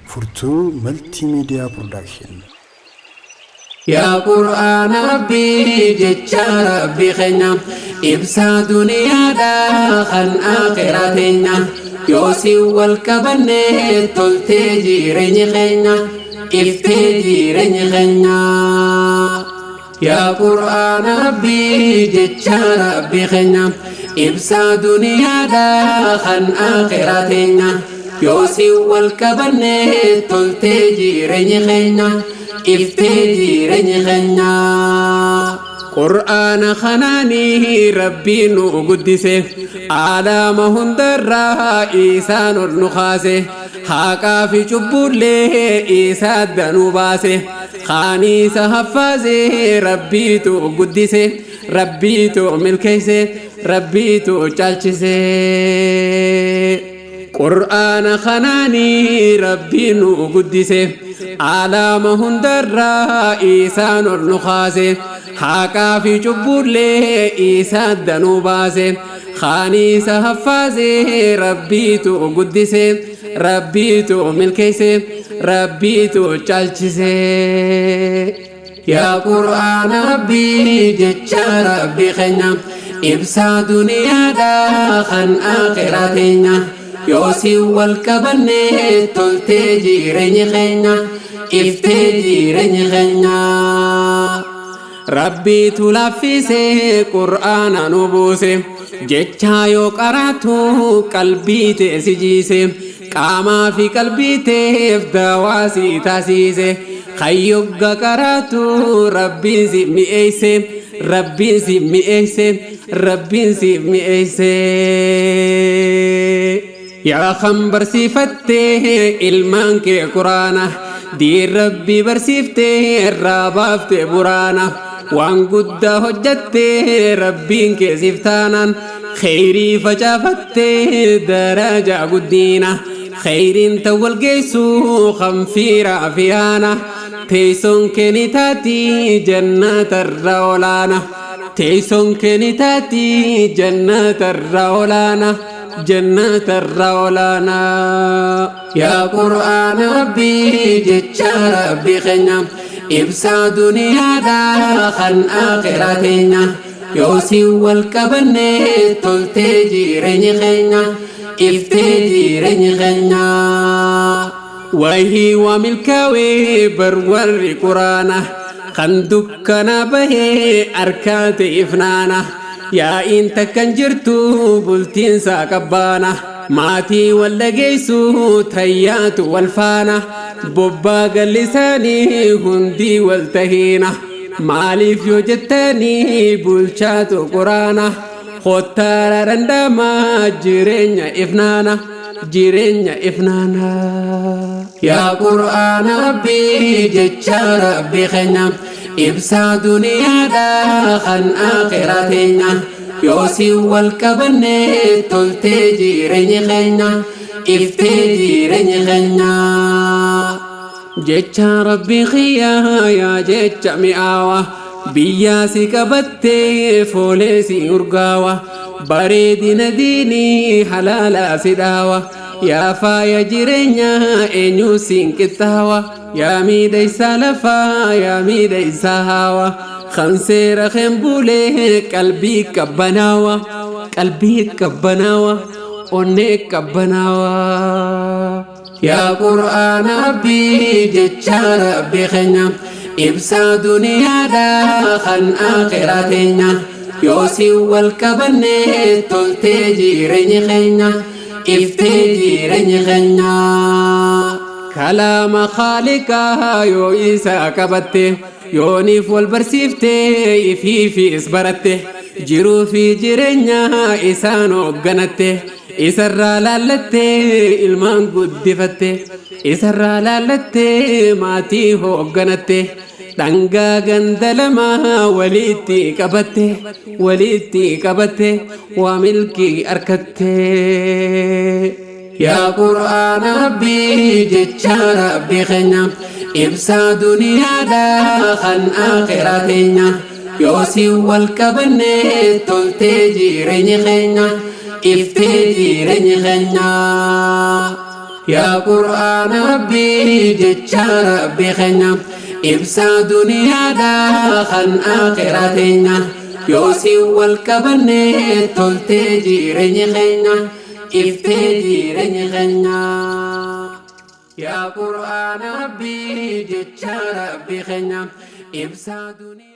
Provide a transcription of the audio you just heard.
Furtuu Multimedia Production. Yaa Qur'aana Rabbii jecha Rabbii keenya ibsaa duniyaadhaa kan akhiraa teenya yoo si wal qabanne toltee jireenyi keenya iftee jireenyi keenya. Yaa Qur'aana Rabbii jecha Rabbii keenya ibsaa duniyaadhaa kan akhiraa teenya yoo si wal qabanne toltee jireenyi keenya iftee jireenyi keenya. Qur'aana kanaanii Rabbiin nu guddise alaama hundarraa isaan ol nu kaase haqaa fi cubbuullee isaa adda nu baase kaaniisa haffaase Rabbiitu guddise Rabbiitu milkeesse Rabbiitu caalchise. Qur'aana kanaanii Rabbiin nu guddise alaama hundarraa isaan ol nu kaase haqaa fi cubbuullee isaa adda nu baase kaaniisa haffaase Rabbiitu guddise Rabbiitu milkeesse Rabbiitu caalchise. Yaa Qur'aana Rabbii jecha Rabbii keenya ibsaa duniyaadhaa kan akhiraa teenya yoo si wal qabanne toltee jireenyi keenya iftee jireenyi keenya. Rabbiitu laaffisee Qur'aana nu buuse jechaa yoo qaraatu qalbii tee si jiise qaamaa fi qalbii teef dawaa si taasise kayyogga qaraatu Rabbiin si mi'eeyse Rabbiin si mi'eeyse Rabbiin si mi'eeyse. Yaa kan barsiifattee ilmaan kee Quraana diin Rabbii barsiiftee irraa baafte buraana waan guddaa hojjattee Rabbiin kee siif taanaan kheyrii facaafattee darajaa guddiina kheyriin ta wal geessu kan fiiraa fi aana teessoon kee ni taati jannatarra olaana teessoon kee ni taati jannatarra olaana jannatarra olaana. Yaa Qur'aana Rabbii jecha Rabbii keenya ibsaa duniyaadhaa kan akhiraa teenya yoo si wal qabanne toltee jireenyi keenya iftee jireenyi keenya. Wahii waa milkaawee bar warri Quraana kan dukkana bahee harkaa ta'eef naana yaa'iin takkan jirtu bultiinsaa qabbaana maatii wal dhageessu tayyaatu wal faana bobbaa gallisaanii hundii wal tahiina maaliif yoo jettanii bulchaatu Quraana kottaara dhandhamaa jireenya ifnaana jireenya ifnaana. Yaa Qur'aana Rabbii jecha Rabbii keenya ibsaa duniyaadhaa kan akhiraa teenya yoo si wal qabanne toltee jireenyi keenya iftee jireenyi keenya. Jecha Rabbii kiyyaa yaa jecha mi'aawa biyyaa si qabattee foolee si urgaawa bareedina diinii halaalaa si dhaawa yaa faaya jireenyaa eenyu siin qixxaawa yaa miidhaysaa lafaa yaa miidhaysaa haawa kan seera keen bulee qalbii qabbanaawa qalbii qabbanaawa onnee qabbanaawa. Yaa Qur'aana Rabbii jecha Rabbii keenya ibsaa duniyaadhaa kan akhiraa teenya yoo si wal qabanne toltee jireenyi keenya iftee jireenyi keenya. Kalaama Khaaliqaa yoo isa qabatte yooniif wal barsiiftee ifiifis baratte jiruu fi jireenya isaan hoogganatte isarraa laallattee ilmaan guddifatte isarraa laallattee maatii hoogganatte dhangaa ganda lamaa walitti qabatte walitti qabatte waa milkii arkatte. Yaa Qur'aana Rabbii jecha Rabbii keenya ibsaa duniyaadhaa kan akhiraa teenya yoo si wal qabanne toltee jireenyi keenya iftee jireenyi keenya. Yaa Qur'aana Rabbii, jecha Rabbii keenya, ibsaa duniyaadhaa kan akhiraa teenya. Yoo si wal qabanne toltee jireenyi keenya, iftee jireenyi keenya. Yaa Qur'aana Rabbii, jecha Rabbii keenya, ibsaa duniyaa.